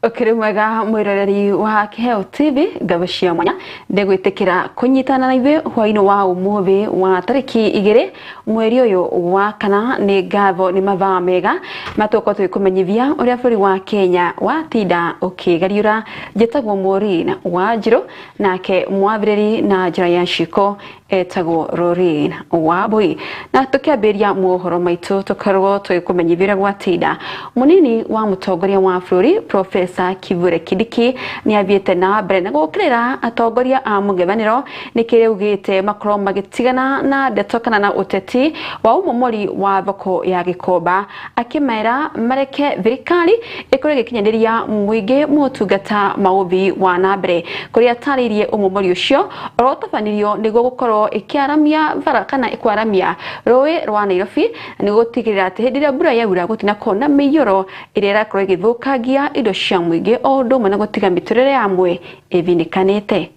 Ũkĩrĩ mwega mwĩroreri wa Kĩheo TV, ngabo cia mwanya ndĩgwĩtĩkĩra kũnyitana na ithuĩ hwainĩ wa ũmũthĩ wa tarĩki 2 mweri ũyũ wa kana. Nĩ ngatho nĩ mathaa mega matũkorwo tũgĩkũmenyithia ũrĩa bũrũri wa Kenya watinda ũkĩgariũra. Njĩtagwo Maureen Wanjirũ, nake mwathĩrĩri na njĩra ya ciĩko etagwo Lorraine Wambui. Na tukiambĩrĩria mohoro maitũ, tũkorwo tũgĩkũmenyithia ũrĩa gwatinda. Mũnini wa mũtongoria wa bũrũri Professor Kithure Kindiki nĩ athiĩte na mbere na gũkĩrĩra atongoria a mũng'ethanĩro nĩkĩrĩa augĩte makorwo magĩtigana na ndeto kana na ũteti wa ũmomori wa thoko ya Gĩkomba, akĩmera mareke thirikari ĩkorwo ĩgĩkinyanĩria mũingĩ motungata ma ũthii wa na mbere, kũrĩa atarĩirie ũmomori ũcio ũrĩa ũtabanirio nĩguo gũkorwo ĩkĩaramia bara kana ĩkwaramia rũĩ rwa Nairobi, nĩguo gũtigĩrĩra atĩ hĩndĩ ĩrĩa mbura yaura gũtinakorwo na mĩiyũro ĩrĩa ĩrakorwo ĩgĩthũkangia indo cia mũingĩ, o ũndũ ũmwe na gũtiga mĩtũrĩre ya amwe ĩthinĩkanĩte.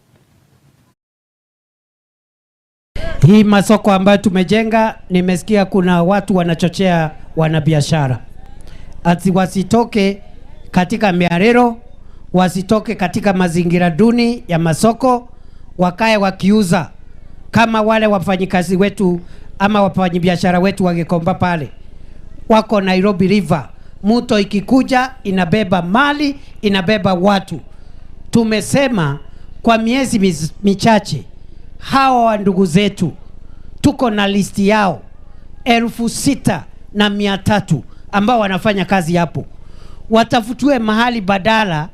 Hii masoko ambayo tumejenga, nimesikia kuna watu wanachochea wanabiashara ati wasitoke katika miarero, wasitoke katika mazingira duni ya masoko, wakae wakiuza kama wale wafanyikazi wetu ama wafanyabiashara wetu wa Gikomba pale wako Nairobi River. Mto ikikuja inabeba mali, inabeba watu. Tumesema kwa miezi michache hawa ndugu zetu tuko na listi yao 6,300 ambao wanafanya kazi hapo, watafutiwe mahali badala,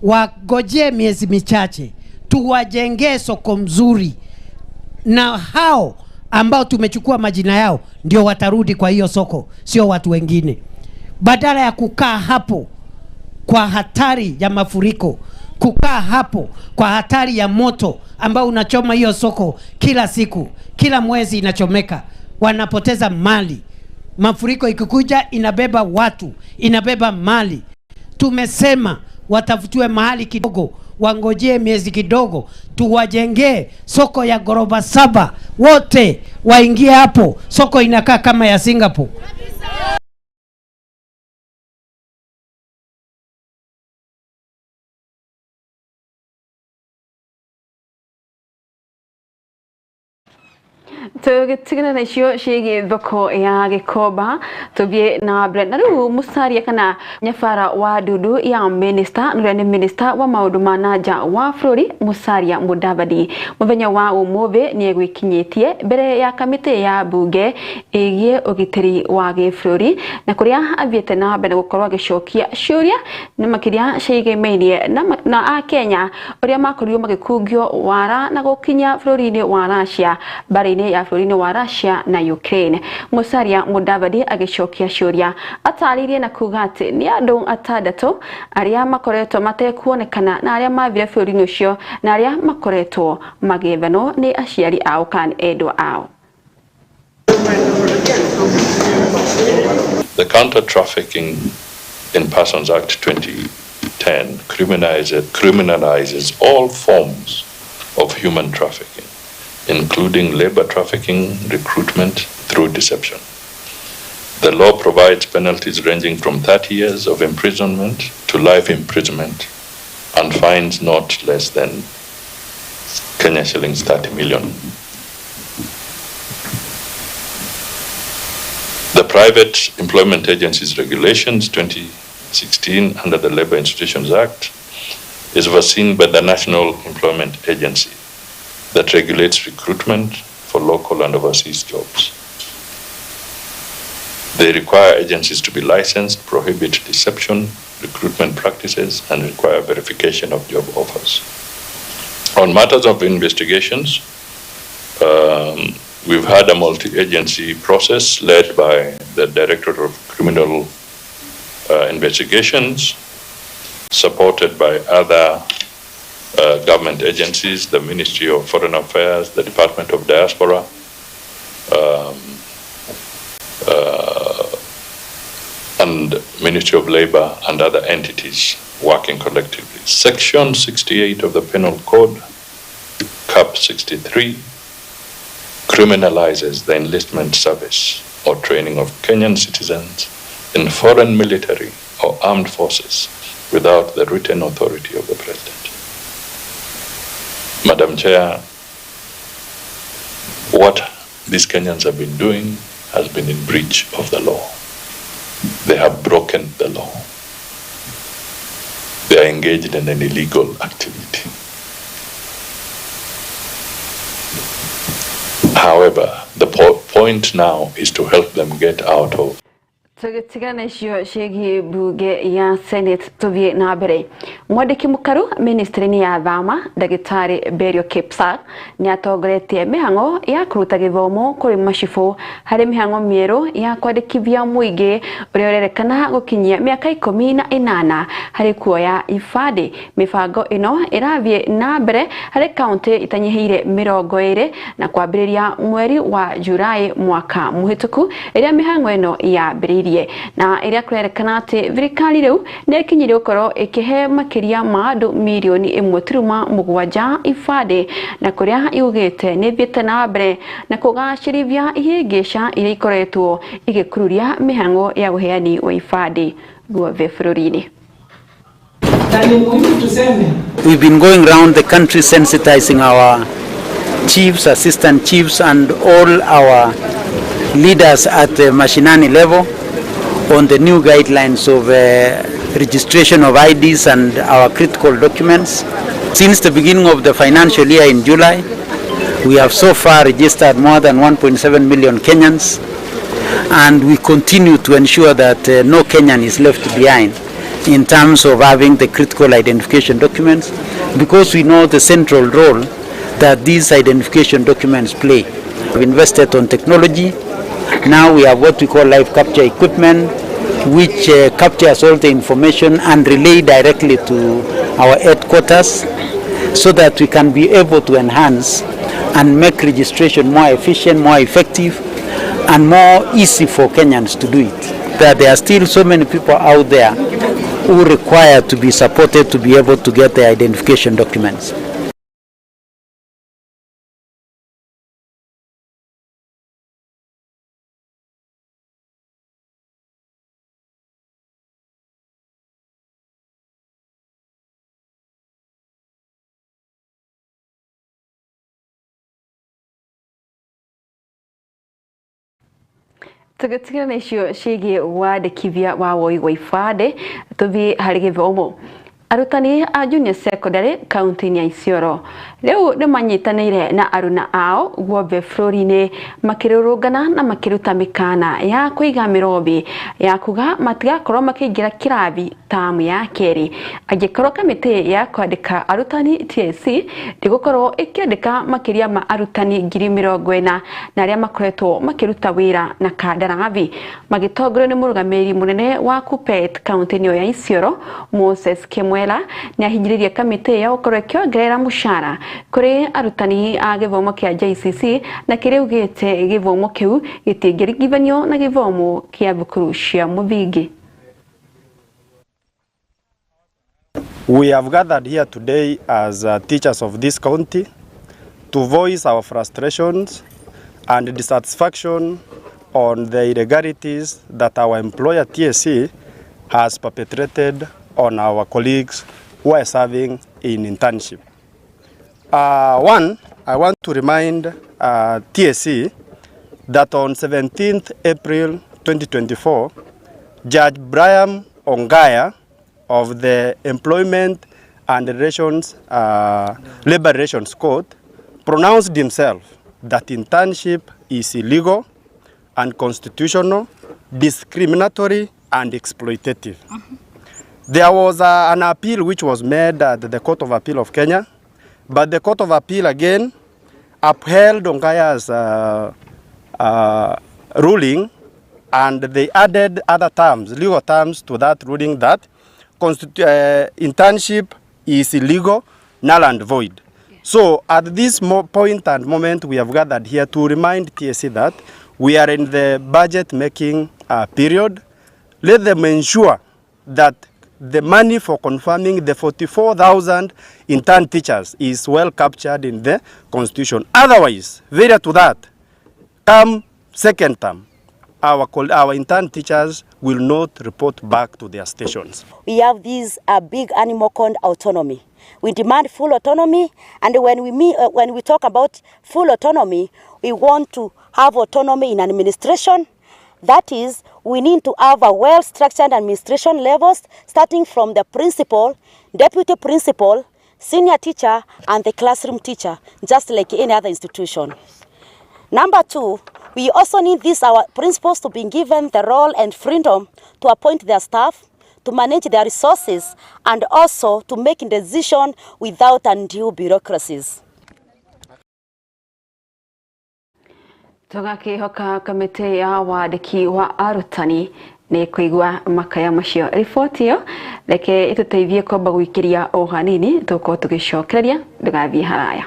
wagojee miezi michache, tuwajengee soko mzuri, na hao ambao tumechukua majina yao ndio watarudi kwa hiyo soko, sio watu wengine. Badala ya kukaa hapo kwa hatari ya mafuriko, kukaa hapo kwa hatari ya moto ambao unachoma hiyo soko kila siku, kila mwezi inachomeka, wanapoteza mali. Mafuriko ikikuja inabeba watu, inabeba mali. Tumesema watafutiwe mahali kidogo, wangojee miezi kidogo, tuwajengee soko ya ghorofa 7, wote waingie hapo. Soko inakaa kama ya Singapore. Tũgĩtigana na icio ciĩgiĩ thoko ya Gĩkomba, tũthiĩ na mbere na rĩu Musalia kana nyabara wa ndundu ya minister, ũrĩa nĩ minister wa maũndũ ma na nja wa bũrũri Musalia Mudavadi, mũthenya wa ũmũthĩ nĩ egwĩkinyĩtie mbere ya kamĩtĩ ya mbunge ĩgiĩ ũgitĩri wa gĩbũrũri, na kũrĩa athiĩte na mbere gũkorwo agĩcokia ciũria na makĩria ciĩgĩmĩirie na akenya ũrĩa makorirwo magĩkungio wara na gũkinya bũrũri-inĩ wa Russia, mbara-inĩ ya bũrũri-inĩ wa Russia na Ukraine. Musalia Mudavadi agĩcokia ciũria atarĩirie na kuga atĩ nĩ andũ 6 arĩa makoretwo matekuonekana na arĩa mathire bũrũri-inĩ ũcio na arĩa makoretwo magĩethanwo nĩ aciari ao kana endwa ao. The Counter Trafficking in Persons Act 2010 criminalizes all forms of human trafficking, including labor trafficking, recruitment through deception. The law provides penalties ranging from 30 years of imprisonment to life imprisonment and fines not less than Kenya shillings 30 million. The Private Employment Agencies Regulations 2016 under the Labor Institutions Act is overseen by the National Employment Agency that regulates recruitment for local and overseas jobs. They require agencies to be licensed, prohibit deception, recruitment practices, and require verification of job offers. On matters of investigations, we've had a multi-agency process led by the Directorate of Criminal Investigations, supported by other government agencies, the Ministry of Foreign Affairs, the Department of Diaspora, and Ministry of Labor and other entities working collectively. Section 68 of the Penal Code, Cap 63, criminalizes the enlistment service or training of Kenyan citizens in foreign military or armed forces without the written authority of the President. Madam Chair, what these Kenyans have been doing has been in breach of the law. They have broken the law. They are engaged in an illegal activity. However, the point now is to help them get out of. Tũgĩtigana na icio ciĩgiĩ mbunge ya Senate, tũthiĩ na mbere. Mwandĩki mũkaru ministry-inĩ ya thama, ndagĩtarĩ Berio Kipsang, nĩ atongoretie mĩhang'o ya kũruta gĩthomo kũrĩ macibũ harĩ mĩhang'o mĩerũ ya kwandĩkithia mũingĩ ũrĩa ũrerekana gũkinyia mĩaka 18 harĩ kuoya ibandĩ. Mĩbango ĩno ĩrathiĩ na mbere harĩ kaũntĩ itanyihĩire 20 na kwambĩrĩria mweri wa Julaĩ mwaka mũhĩtũku ĩrĩa mĩhang'o ĩno yambĩrĩirie, na ĩrĩa kũrerekana atĩ thirikari rĩu nĩ ĩkinyire gũkorwo ĩkĩhe makĩria ma andũ 1.7 mirioni ibandĩ, na kũrĩa yugĩte nĩ ĩthiĩte na mbere na kũgacĩrithia ihĩngĩca iria ikoretwo igĩkururia mĩhang'o ya ũheani wa ibandĩ guothe bũrũri-inĩ. Na ni muhimu tuseme. We've been going round the country sensitizing our chiefs, assistant chiefs, and all our leaders at the Mashinani level on the new guidelines of registration of IDs and our critical documents. Since the beginning of the financial year in July, we have so far registered more than 1.7 million Kenyans, and we continue to ensure that no Kenyan is left behind in terms of having the critical identification documents, because we know the central role that these identification documents play. We've invested on technology. Now we have what we call live capture equipment, which captures all the information and relay directly to our headquarters so that we can be able to enhance and make registration more efficient, more effective, and more easy for Kenyans to do it. That there are still so many people out there who require to be supported to be able to get their identification documents. Tũgĩtigana na icio ciĩgiĩ wandĩkithia wa woi wa ibandĩ, tũthiĩ harĩ gĩthomo. Arutani a junior secondary kaunti-inĩ ya Isiolo rĩu nĩ manyitanĩire na aruna ao guothe bũrũri-inĩ makĩrũrũngana na makĩruta mĩkana ya kũiga mĩrombi ya kuga matigakorwo makĩingĩra kĩrathi tamu ya kerĩ angĩkorwo kamĩtĩ ya kwandĩka arutani TSC ndĩgũkorwo ĩkĩandĩka makĩria ma arutani 40,000 na arĩa makoretwo makĩruta wĩra na kandarathi. Magĩtongorio nĩ mũrũgamĩrĩri mũnene wa KUPPET kaunti-inĩ ĩyo ya Isiolo, Moses Kimwela, nĩ ahinyĩrĩirie kamĩtĩ ĩyo gũkorwo ĩkĩongerera mũcara kũrĩ arutani a gĩthomo kĩa JCC, na kĩrĩa ugĩte gĩthomo kĩu gĩtingĩringithanio na gĩthomo kĩa thukuru cia mũthingi. We have gathered here today as teachers of this county to voice our frustrations and dissatisfaction on the irregularities that our employer TSC has perpetrated on our colleagues who are serving in internship. One, I want to remind TSC that on 17th April 2024, Judge Brian Ongaya of the Employment and Labor Relations Court pronounced himself that internship is illegal, unconstitutional, discriminatory, and exploitative. There was an appeal which was made at the Court of Appeal of Kenya, but the Court of Appeal again upheld Ongaya's ruling, and they added other terms, legal terms to that ruling, that internship is illegal, null and void. So at this point and moment, we have gathered here to remind TSC that we are in the budget making period. Let them ensure that the money for confirming the 44,000 intern teachers is well captured in the constitution. Otherwise, failure to that, come second term, Our intern teachers will not report back to their stations. We have this big animal called autonomy. We demand full autonomy, and when we talk about full autonomy, we want to have autonomy in administration. That is, we need to have a well-structured administration levels, starting from the principal, deputy principal, senior teacher, and the classroom teacher, just like any other institution. Number two, we also need these our principals to be given the role and freedom to appoint their staff, to manage their resources, and also to make decisions without undue bureaucracies. Tũgakĩhoka kamĩtĩ ya wandĩki wa arutani nĩ kũigua makaya macio. Riboti ĩyo reke ĩtũteithie kwamba gũikĩria o hanini, tũkorwo tũgĩcokereria, ndũgathiĩ haraya.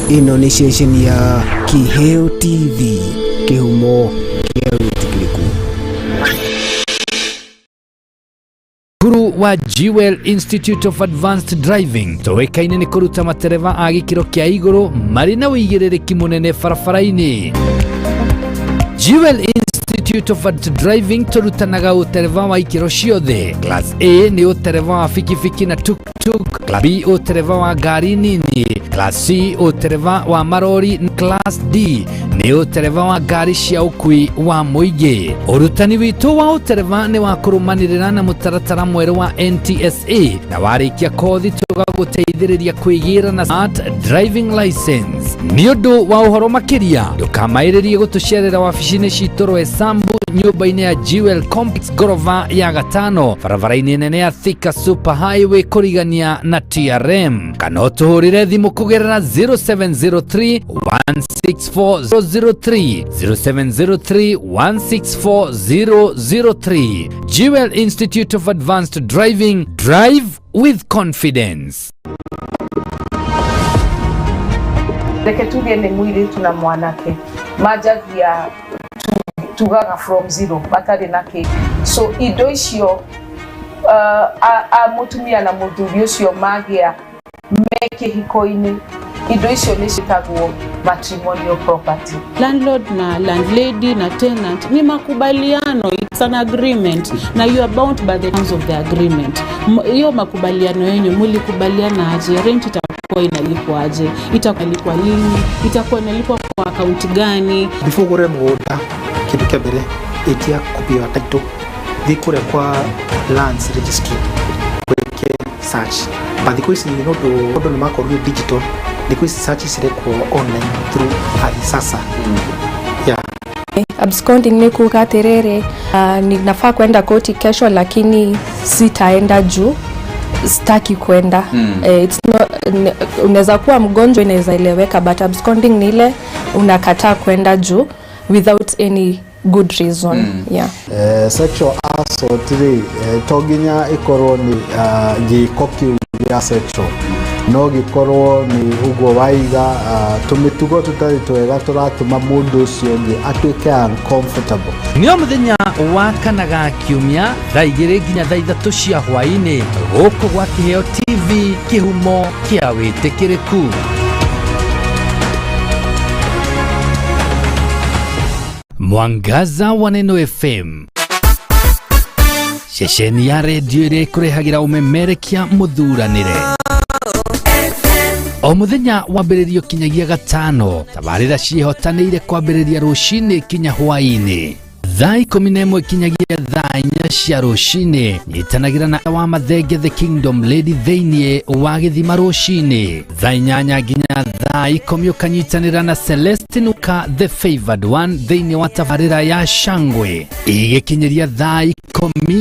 Ĩno nĩ ceceni ya Kiheo TV, kĩhumo kĩa wĩtĩkĩrĩku. Cukuru wa Jewel Institute of Advanced Driving tũĩkaine nĩ kũruta matereba a gĩkĩro kĩa igũrũ marĩ na ũigĩrĩrĩki mũnene barabara-inĩ. Jewel Institute of Advanced Driving tũrutanaga ũtereba wa ikĩro ciothe. Class A nĩ ũtereba wa bikibiki na tuk-tuk, Class B ũtereba wa ngari nini, Class C ũtereba wa marori, Class D nĩ ũtereba wa ngari cia ũkui wa mũingĩ. Ũrutani witũ wa ũtereba nĩ wa kũrũmanĩrĩra na mũtaratara mwerũ wa NTSA, na warĩkia kothi tũgagũteithĩrĩria kwĩgĩra na smart driving license. Nĩ ũndũ wa ũhoro makĩria ndũkamaĩrĩrie gũtũcerera wabici-inĩ citũ Roysambu, nyũmba-inĩ ya Jewel Complex, ngorova ya gatano, barabara-inĩ nene ya Thika Super Highway kũrigania na TRM, kana ũtũhũrĩre thimũ kũgerera 0703 164 003, 0703 164 003. Jewel Institute of Advanced Driving, drive with confidence. Reke tuge nĩ mũirĩtu na mwanake manjagia tugaga from zero, matarĩ na kĩ, so indo icio a mũtumia na mũthuri ũcio magĩa me kĩhiko-inĩ, indo icio nĩ ciĩtagwo matrimonial property. Landlord na landlady na tenant ni makubaliano, it's an agreement na you are bound by the terms of the agreement. Hiyo makubaliano yenyu, mulikubaliana aje? Rent itakuwa inalipwa aje? Itakuwa inalipwa lini? Itakuwa inalipwa kwa akaunti gani? Before ũgũre mũgũnda, kĩndũ kĩa mbere, ĩtia copy ya title, thiĩ kũrĩa kwa lands registry wĩke search. But thikũ ici nĩ ũndũ ũndũ nĩ makorirwo digital, thikũ ici search cirekwo online through Ardhi Sasa, yeah. Absconding ni kuga atiriri, ninafaa kwenda koti kesho lakini sitaenda juu sitaki kwenda. It's not, unaweza kuwa mgonjwa, inaweza eleweka, but absconding ni ile unakataa kwenda juu without any good reason. Yeah. Sexual assault rĩ, to nginya ĩkorwo nĩ gĩko kĩu gĩa sexual, no gĩkorwo nĩ ũguo waiga, tũmĩtugo tũtarĩ twega tũratũma mũndũ ũcio ũngĩ atuĩke uncomfortable. Nĩ o mũthenya wa kana ga kiumia thaa 2 nginya thaa 3 cia hwaĩ-inĩ, gũkũ gwa Kĩheo TV, kĩhumo kĩa wĩtĩkĩrĩku. Mwangaza wa Neno FM. Ceceni ya redio ĩrĩa ĩkũrehagĩra ũmemerekia mũthuranĩre. O mũthenya wambĩrĩrio kinyagia gatano, tabarĩra ciĩhotanĩire kwambĩrĩria rũcinĩ kinya hwaĩ-inĩ. Thaa 11 kinyagia thaa 4 cia rũcinĩ, nyitanagĩra na wa Mathenge The Kingdom Lady thĩinĩ wa gĩthima rũcinĩ. Thaa 8 nginya thaa 10 ũkanyitanĩra na Celestine Uka The Favored One thĩinĩ wa tabarĩra ya Shangwe. Igĩkinyĩria thaa 10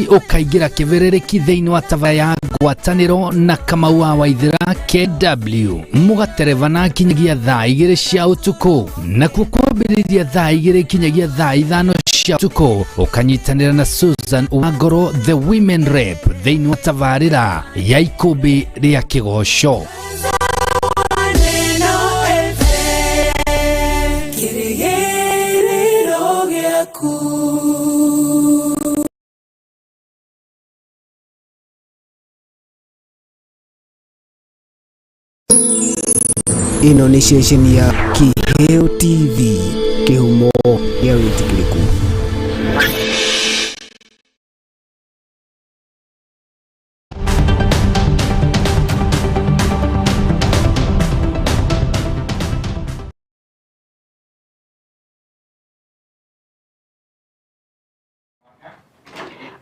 ũkaingĩra kĩbĩrĩrĩki thĩinĩ wa tabarĩra ya Ngwatanĩro na Kamau wa Waithera KW. Mũgaterebana kinyagia thaa 2 cia ũtukũ, nakuo kwambĩrĩria thaa 2 kinyagia thaa 5 cia ũtukũ ũkanyitanĩra na Susan Wangoro The Women Rep thĩinĩ wa tabarĩra ya Ikũmbĩ rĩa Kĩgoco. Ĩno nĩ ceceni ya Kiheo TV, kĩhumo gĩa wĩtĩkĩrĩku.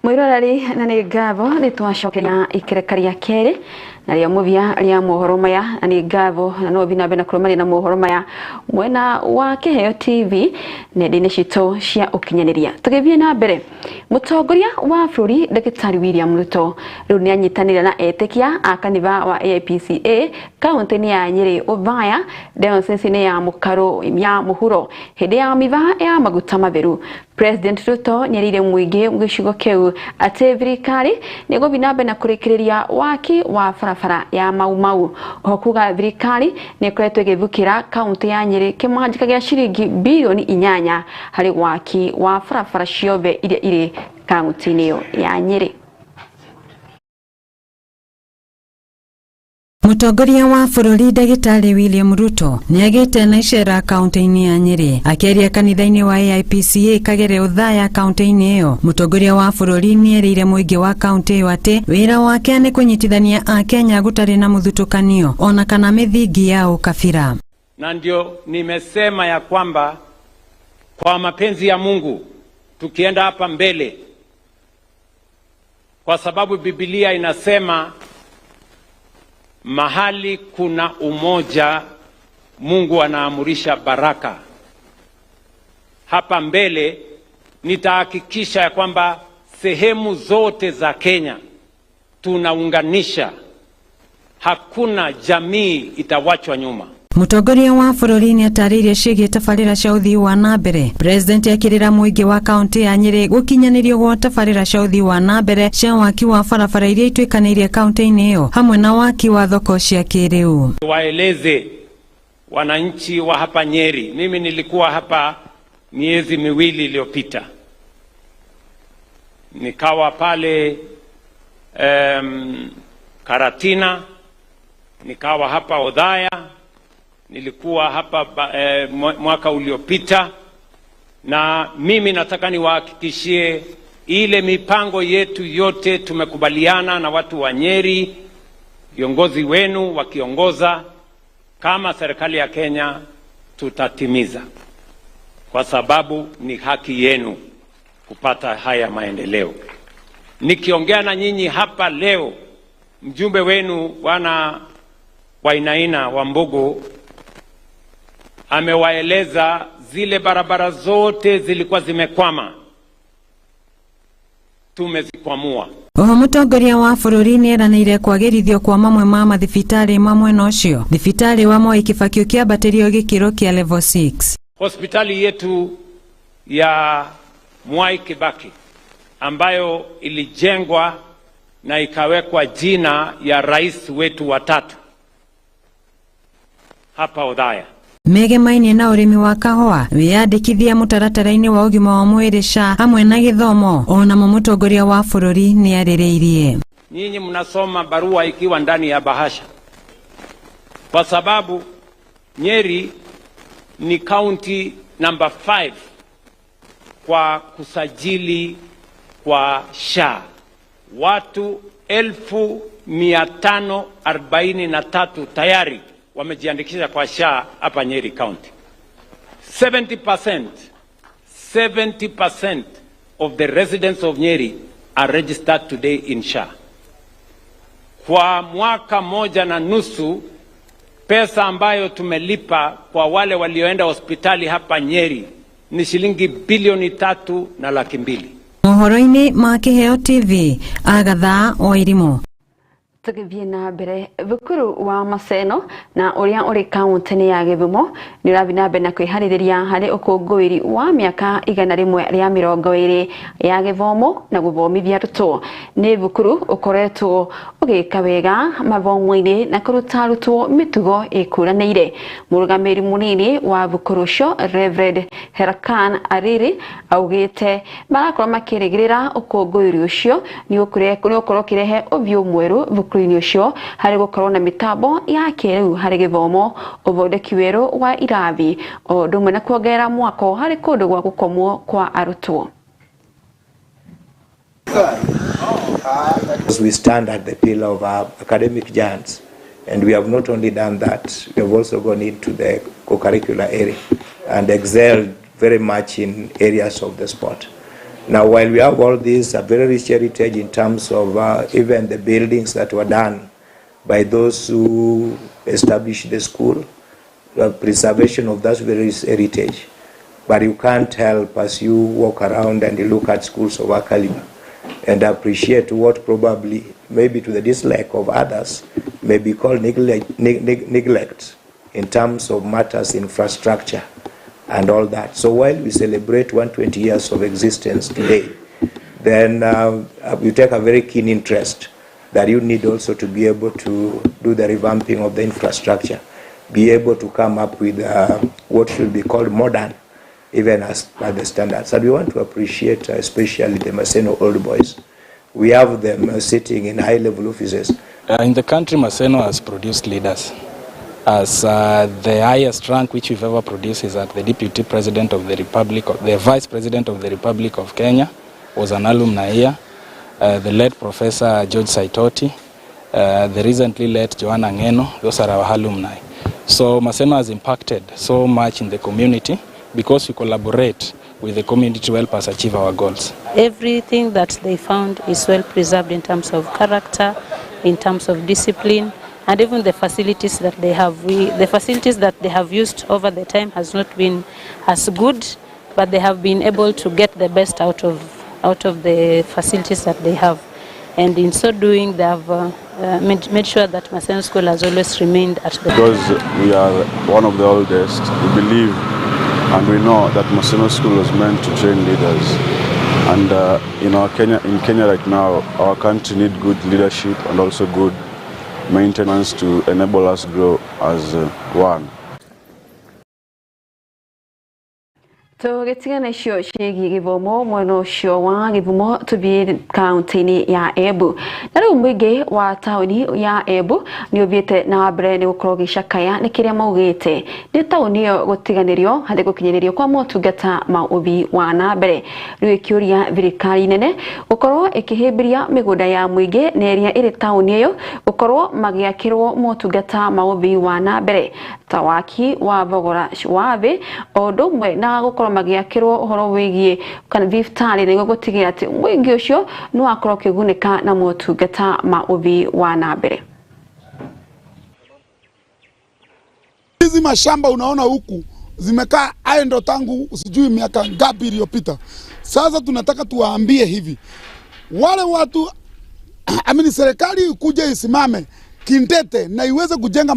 Mwiroreri na nĩ ngatho nĩ twacokeria ikereka rĩa kerĩ na rĩa mũthia rĩa mohoro maya, na nĩ ngatho na no thiĩ na mbere na kũrũmanĩrĩra na mohoro maya mwena wa Kĩheo TV nenda-inĩ citũ cia ũkinyanĩria. Tũgĩthiĩ na mbere, mũtongoria wa bũrũri Ndagĩtarĩ William Ruto rĩu nĩ anyitanĩire na etĩkia a kanitha wa AIPCA kaunti-inĩ ya Nyĩrĩ Othaya diocese-inĩ ya Mũkarũ ya Mũhuro hĩndĩ ya mitha ya maguta matheru. President Ruto nĩerĩire mũingĩ gĩcigo kĩu atĩ thirikari nĩ ĩgũthiĩ na mbere na kũrĩkĩrĩria waki wa barabara ya Mau Mau. Oho kuga thirikari nĩ ĩkoretwo ĩgĩthukĩra kaunti ya Nyĩrĩ kĩmanjĩka gĩa ciringi birioni 8 harĩ waki wa barabara ciothe iria irĩ kaunti-inĩ ĩyo ya Nyĩrĩ. Mũtongoria wa bũrũri Ndagĩtarĩ William Ruto nĩagĩte na icera kaunti-inĩ ya Nyĩrĩ. Akĩaria kanitha-inĩ wa AIPCA Kagere Othaya kaunti-inĩ ĩyo, mũtongoria wa bũrũri nĩerĩire mũingĩ wa kaunti ĩyo atĩ wĩra wake nĩ kũnyitithania Akenya gũtarĩ na mũthutũkanio ona kana mĩthingi ya ũkabira. Na ndio nimesema ya kwamba kwa mapenzi ya Mungu tukienda hapa mbele, kwa sababu Biblia inasema mahali kuna umoja Mungu anaamurisha baraka. Hapa mbele nitahakikisha ya kwamba sehemu zote za Kenya tunaunganisha, hakuna jamii itawachwa nyuma. Mũtongoria wa bũrũri nĩatarĩirie ciĩgiĩ tabarĩra cia ũthii wa na mbere. President akĩrĩra mũingĩ wa kaunti ya Nyĩrĩ gũkinyanĩrio gwa tabarĩra cia ũthii wa na mbere cia waki wa barabara iria ituĩkanĩirie kaunti-inĩ ĩyo hamwe na waki wa thoko cia kĩrĩu. Waeleze wananchi wa hapa Nyeri, mimi nilikuwa hapa miezi miwili iliyopita, nikawa pale Karatina, nikawa hapa Othaya, nilikuwa hapa mwaka uliopita, na mimi nataka niwahakikishie ile mipango yetu yote tumekubaliana na watu wa Nyeri, viongozi wenu wakiongoza, kama serikali ya Kenya tutatimiza, kwa sababu ni haki yenu kupata haya maendeleo. Nikiongea na nyinyi hapa leo, mjumbe wenu Bwana Wainaina wa Mbugu amewaeleza zile barabara zote zilikuwa zimekwama, tumezikwamua. Oho mũtongoria wa bũrũri nĩeranĩire kwagĩrithio kwa mamwe ma mathibitarĩ ma mwena ũcio. Thibitarĩ wa Moi Kibaki ũkĩambatĩrio gĩkĩro kĩa level 6. Hospitali yetu ya Mwai Kibaki ambayo ilijengwa na ikawekwa jina ya rais wetu wa tatu hapa Othaya. Megemainie na ũrĩmi wa kahũa, wĩyandĩkithia mũtaratara-inĩ wa ũgima wa mwĩrĩ SHA hamwe na gĩthomo, onamo mũtongoria wa bũrũri nĩarĩrĩirie. Nyinyi mnasoma barua ikiwa ndani ya bahasha, kwa sababu Nyeri ni county number 5 kwa kusajili kwa SHA. Watu 543,000 tayari wamejiandikisha kwa SHA hapa Nyeri County. 70% of the residents of Nyeri are registered today in SHA. Kwa mwaka 1.5, pesa ambayo tumelipa kwa wale walioenda hospitali hapa Nyeri ni shilingi bilioni 3.2 million. Mohoro-inĩ ma Kĩheo TV, Agatha Wairimu. Tũgĩthiĩ na mbere, thukuru wa Maseno na ũrĩa ũrĩ kaunti-inĩ ya Gĩthumo nĩ ũrathiĩ na mbere na kwĩharĩrĩria harĩ ũkũngũĩri wa mĩaka 120 ya gĩthomo na gũthomithia arutwo. Nĩ thukuru ũkoretwo ũgĩka wega mathomo-inĩ na kũruta arutwo mĩtugo ĩkũranĩire. Mũrũgamĩrĩri mũnini wa thukuru ũcio, Reverend Herakan Ariri, augĩte marakorwo makĩrĩgĩrĩra ũkũngũĩri ũcio nĩ ũgũkorwo ũkĩrehe ũthiũ mwerũ thukuru-inĩ ũcio harĩ gũkorwo na mĩtambo ya kĩrĩu harĩ gĩthomo, ũthondeki werũ wa irathi, o ũndũ ũmwe na kuongerera mwako harĩ kũndũ gwa gũkomwo kwa arutwo. As we stand at the pillar of our academic giants, and we have not only done that, we have also gone into the co-curricular area and excelled very much in areas of the sport. Now, while we have all this, a very rich heritage in terms of even the buildings that were done by those who established the school, the preservation of that very rich heritage. But you can't help as you walk around and you look at schools of our caliber and appreciate what probably, maybe to the dislike of others, may be called neglect in terms of matters infrastructure and all that. So while we celebrate 120 years of existence today, then you take a very keen interest that you need also to be able to do the revamping of the infrastructure, be able to come up with what should be called modern, even as per the standards. And we want to appreciate especially the Maseno old boys. We have them sitting in high-level offices. In the country, Maseno has produced leaders. As the highest rank which we've ever produced is at the Deputy President of the Republic, the Vice President of the Republic of Kenya, was an alumni here. The late Professor George Saitoti, the recently late Joanna Ngeno, those are our alumni. So Maseno has impacted so much in the community because we collaborate with the community to help us achieve our goals. Everything that they found is well preserved in terms of character, in terms of discipline, and even the facilities that they have. The facilities that they have used over the time has not been as good, but they have been able to get the best out of the facilities that they have. And in so doing, they have made sure that Maseno School has always remained at the... Because we are one of the oldest, we believe and we know that Maseno School was meant to train leaders. And in Kenya right now, our country needs good leadership and also good maintenance to enable us grow as one. Tũgĩtigana icio ciĩgiĩ gĩthomo mwena ũcio wa Gĩthumo, tũthiĩ kaunti-inĩ ya Embu. Na rĩu mũingĩ wa taũni ya Embu nĩ ũthiĩte na mbere nĩ gũkorwo ũgĩcakaya nĩ kĩrĩa maugĩte nĩ taũni ĩyo gũtiganĩrio harĩ gũkinyanĩrio kwa motungata ma ũthii wa na mbere. Rĩu ĩkĩũria thirikari nene gũkorwo ĩkĩhĩmbĩria mĩgũnda ya mũingĩ na ĩrĩa ĩrĩ taũni ĩyo gũkorwo magĩakĩrwo motungata ma ũthii wa na mbere ta waki wa thogora wa thĩ, o ũndũ ũmwe na gũkorwo magĩakĩrwo ũhoro wĩgiĩ kana thibitarĩ nĩguo gũtigĩrĩra atĩ mũingĩ ũcio nĩ wakorwo ũkĩgunĩka na motungata ma ũthii wa na mbere. Hizi mashamba unaona huku zimekaa idle tangu sijui miaka ngapi iliyopita. Sasa tunataka tuwaambie hivi, wale watu amini, serikali ikuje isimame kindete na iweze kujenga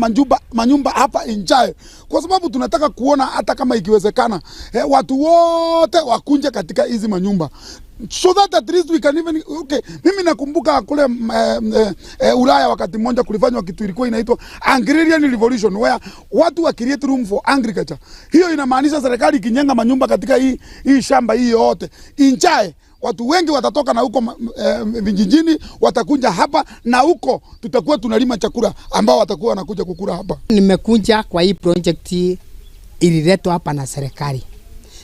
manyumba hapa injae, kwa sababu tunataka kuona hata kama ikiwezekana watu wote wakunje katika hizi manyumba, so that at least we can even okay. Mimi nakumbuka kule Ulaya wakati mmoja kulifanywa kitu ilikuwa inaitwa Agrarian Revolution, where watu wa create room for agriculture. Hiyo inamaanisha serikali ikijenga manyumba katika hii shamba hii yote injae, watu wengi watatoka na huko vijijini watakunja hapa, na huko tutakuwa tunalima chakula ambao watakuwa wanakuja kukula hapa. Nimekuja kwa hii project ililetwa hapa na serikali,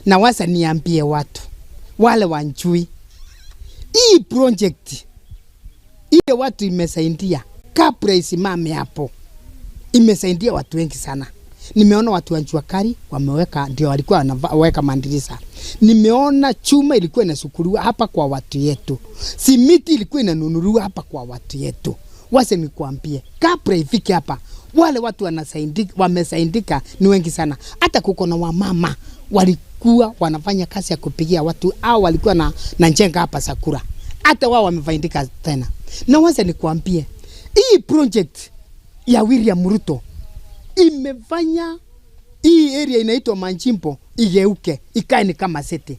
na wasa niambie watu wale wanjui hii project Ile watu imesaidia, kabla isimame hapo, imesaidia watu wengi sana. Nimeona watu wa jua kali wameweka, ndio walikuwa wanaweka mandirisa. Nimeona chuma ilikuwa inasukuliwa hapa kwa watu yetu, simiti ilikuwa inanunuliwa hapa kwa watu yetu. Wase nikuambie, kabla ifike hapa, wale watu wanasaidika, wamesaidika ni wengi sana. Hata kuko na wamama walikuwa wanafanya kazi ya kupigia watu au walikuwa na njenga hapa Sakura, hata wao wamefaidika tena. Na wacha nikuambie, hii project ya William Ruto imefanya hii area inaitwa Manjimbo igeuke ikae ni kama city.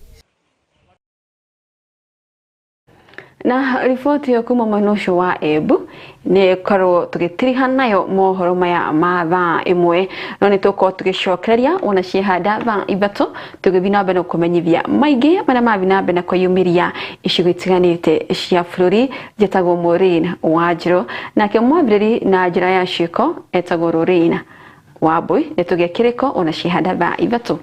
Na riboti ĩyo kuma mwena ũcio wa Embu nĩ korwo tũgĩtiriha nayo mohoro maya ma thaa 1, no nĩ tũkorwo tũgĩcokereria ona ciehanda thaa 3 tũgĩthiĩ na mbere na kũmenyithia maingĩ marĩa mathiĩ na mbere na kwĩyumĩria icigo itiganĩte cia bũrũri. Njĩtagwo Maureen Wanjirũ, nake mwambĩrĩri na njĩra ya ciĩko etagwo Lorraine Wambui. Nĩ tũgĩe kĩrĩko ona ciehanda thaa 3.